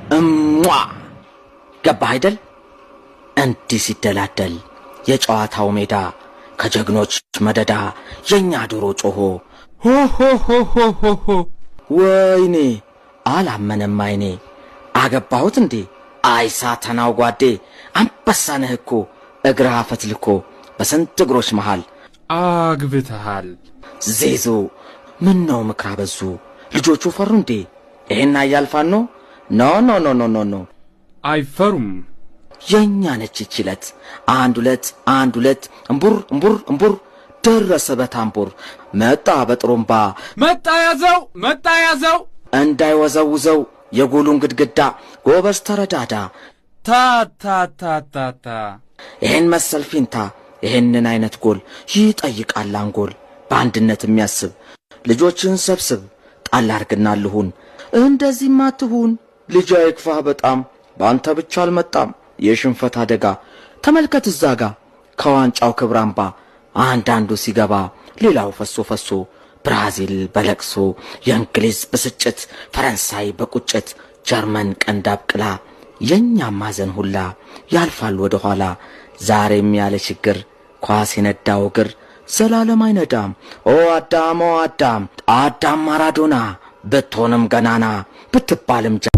እሟ ገባህ አይደል? እንዲህ ሲደላደል የጨዋታው ሜዳ ከጀግኖች መደዳ የእኛ ዶሮ ጮሆ ሆ ሆ ሆ ሆ ሆ ሆ። ወይኔ አላመነም አይኔ። አገባሁት እንዴ? አይ ሳተናው ጓዴ፣ አንበሳ ነህ እኮ፣ እግርህ አፈትልኮ በስንት እግሮች መሃል አግብተሃል። ዜዞ ምን ነው ምክር አበዙ? ልጆቹ ፈሩ እንዴ? ይሄን አያልፋን ነው? No, no, no, no, no, no። አይፈሩም። የእኛ ነች ይችለት። 1 2 1 2፣ እምቡር እምቡር እምቡር፣ ደረሰ በታምቡር፣ መጣ በጥሩምባ። መጣ ያዘው፣ መጣ ያዘው። እንዳይወዘውዘው የጎሉን ግድግዳ፣ ጎበዝ ተረዳዳ። ታ ታ ታ ታ ታ። ይሄን መሰል ፊንታ፣ ይሄንን አይነት ጎል ይጠይቃል አንጎል በአንድነት የሚያስብ። ልጆችን ሰብስብ፣ ጣል አርግና ልሁን፣ እንደዚህም አትሁን ልጅ፣ አይክፋህ በጣም፣ በአንተ ብቻ አልመጣም የሽንፈት አደጋ። ተመልከት እዛ ጋ ከዋንጫው ክብር አምባ አንዳንዱ ሲገባ ሌላው ፈሶ ፈሶ፣ ብራዚል በለቅሶ፣ የእንግሊዝ ብስጭት፣ ፈረንሳይ በቁጭት፣ ጀርመን ቀንድ አብቅላ፣ የእኛም ማዘን ሁላ ያልፋል ወደ ኋላ። ዛሬም ያለ ችግር ኳስ የነዳው እግር ዘላለም አይነዳም። ኦ አዳም፣ ኦ አዳም፣ አዳም ማራዶና፣ ብትሆንም ገናና ብትባልም ጀግና።